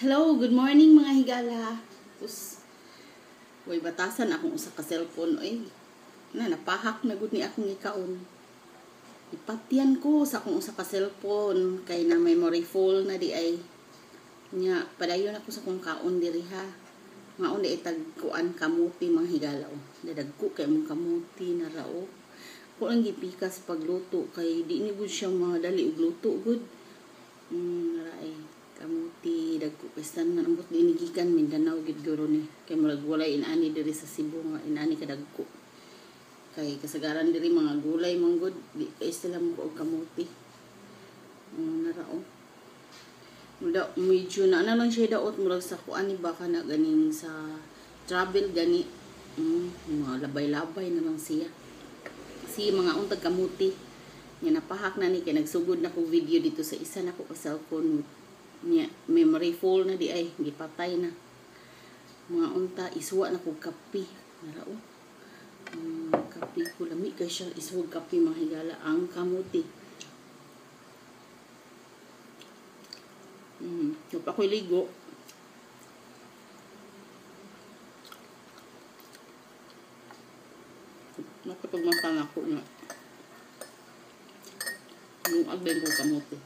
Hello, good morning mga higala. Us, way batasan akong usa ka cellphone oy. Na napahak na gud ni akong ikaon. Ipatyan ko sa akong usa ka cellphone kay na memory full na di ay. Nya padayon ako sa akong kaon diri ha. Maon di tagkuan kamuti mga higala oh. Dadagko kay mong kamuti na ra oh. Ko lang gipikas pagluto kay di ni gud siya madali og luto gud. Nara ay kamuti dagko kay tanan ambot di gikan Mindanao gid guro ni kay murag walay inani diri sa Cebu nga inani kadagko. Kay kasagaran diri mga gulay man gud di kay sila mo og kamuti. Nara oh. Muda medyo na lang siya daot murag sa kuan ni baka na ganing sa travel gani. Mga labay-labay na lang siya. Si mga untag kamuti nga napahak na ni kay nagsugod na ko video dito sa isa na ko ka cellphone niya memory full na di ay gipatay na. Mga unta iswa na ko kape nara oh. Kape ko lami kay siya iswag kape mga higala ang kamuti. Yung pa ako'y ligo. Nakapagmata na ako nga. Yung agden ko kamuti.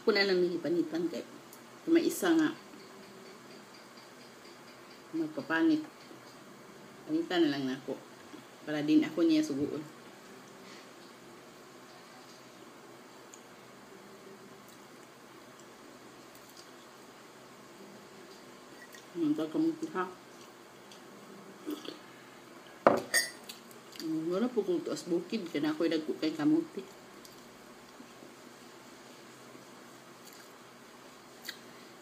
Ako na lang nihipanitan kay may isa nga magpapanit. Panitan na lang nako para din ako niya suguon. Nanta kamuti ha. Wala po kung tuas bukid kaya ako'y dagko kay kamuti.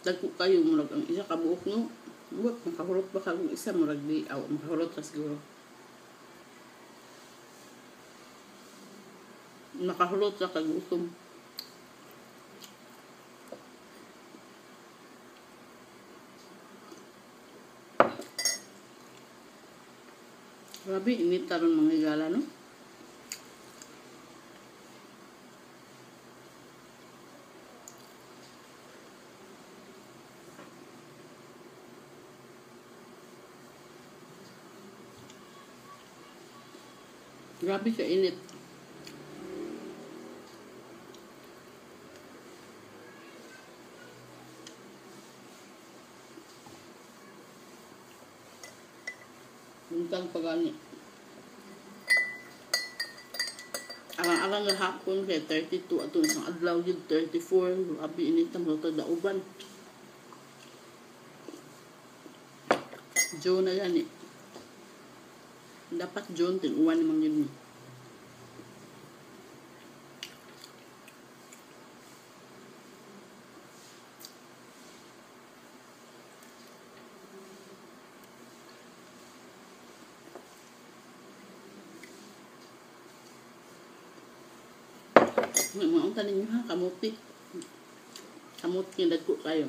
Dagko kayo murag ang isa ka buok no. Buot makahurot ba kag isa murag di aw makahurot ra siguro. Makahurot ra kag gutom. Grabe init karon mga higala no. Grabe ka init. Buntag pa gani. Arang-arang nga hapon kay 32 ato isang adlaw gid 34. Grabe init ang mga dauban. June na gani. Dapat June tin-uwan naman yun. Mga unta ninyo ha, kamuti. Kamuti dagko kayo.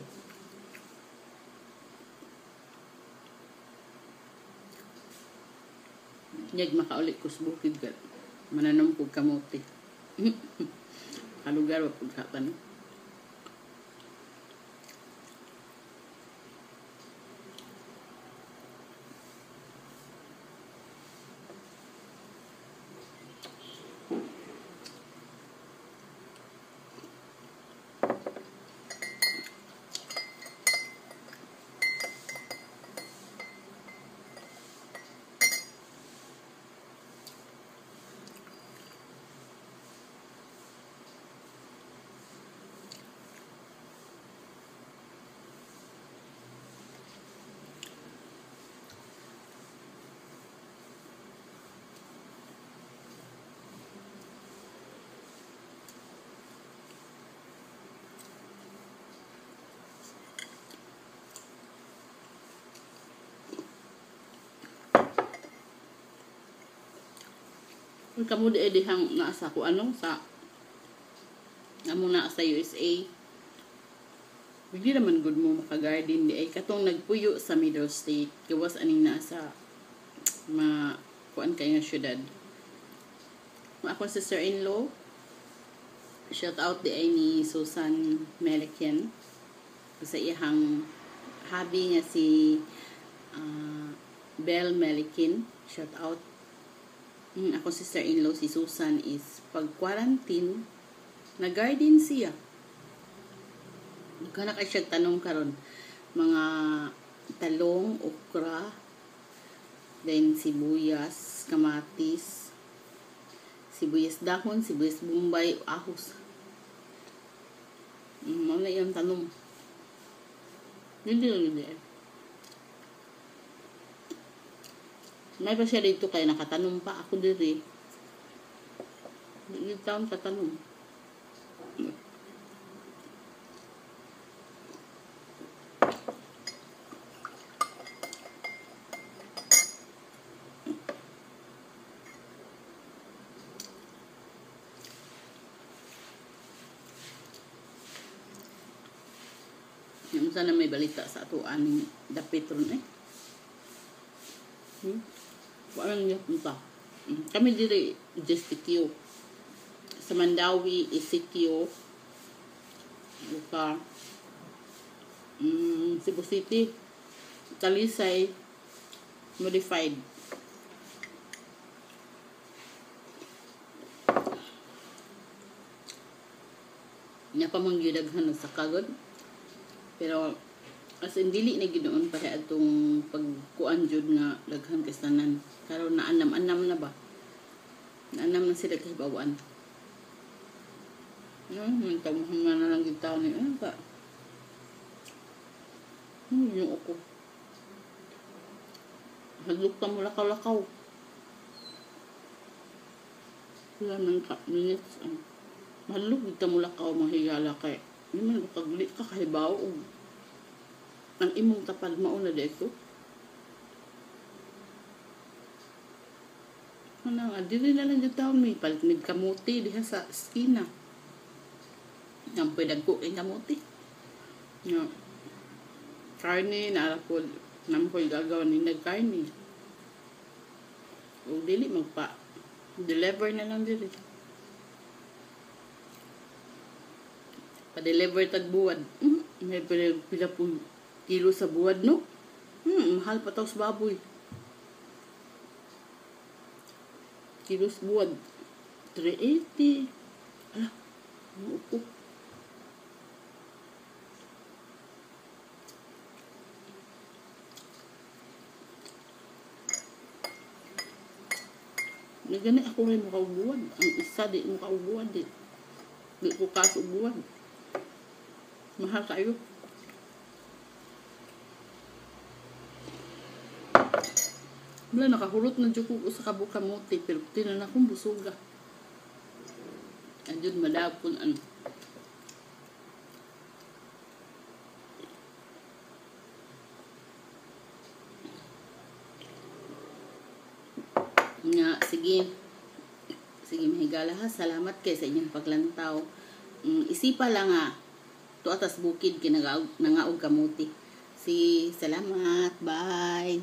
Nyag makaulit ko sa bukid ka. Mananom ko kamuti. Kalugar wa pud ka no. Kamo di dihang naa sa ko ano sa amo na sa USA. Hindi naman good mo maka-garden di ay katong nagpuyo sa Middle State gawas aning naa sa ma kuan kay nga syudad. Akong sister-in-law, shout out di ay ni Susan Melikian sa iyang hubby nga si Belle Melikin, shout out. Akong sister-in-law si Susan is pag quarantine na garden siya. Kana kay siya tanong karon mga talong, okra, then sibuyas, kamatis, sibuyas dahon, sibuyas bombay, ahos. Mao na iyang tanong. Hindi lang hindi. May pa siya dito kay nakatanong pa ako diri. Hindi taon katanong. Yung sana may balita sa ato aning dapit ron eh. Wala niya punta. Kami diri GCQ. Sa Mandawi, ECQ. Uka Cebu City, Talisay, modified. Nya pa man gyud daghan sa kagod. Pero as in dili na gyud noon pa atong pagkuan jud nga daghan kay tanan. Karon na anam-anam na ba? Naanam na sila kahibawan. No, man na lang gyud taon ni ano ba? Yung ako. Hadlok ta mo lakaw-lakaw. Wala man ka minutes. Mahadlok gyud ta mo lakaw mahigala kay di man makagli ka kahibaw og ang imong tapad mao na dito. Ano nga, dili na lang dito may palit mig kamuti diha sa eskina. Nampoy dagko kay kamuti. Nga karne na po nampoy gagawa ni nagkarne. Og dili magpa deliver na lang diri. Pa-deliver tag buwad. May pila po kilo sa buwad, no? Mahal pa taw sa baboy. Kilo sa buwad. 380. Ala, ano ko? Nagani ako rin makaubuan. Ang isa di makaubuan di. Di ko kaso ubuan. Mahal kayo. Wala, nakahulot na dyan ko sa kabukamote, pero tinan akong busuga. Andun, madapon, ano. Nga, sige. Sige, mahigala ha. Salamat kay sa inyong paglantaw. Isipa lang ha. Tuwa tas bukid, kinangaog kamuti. Sige, salamat. Bye.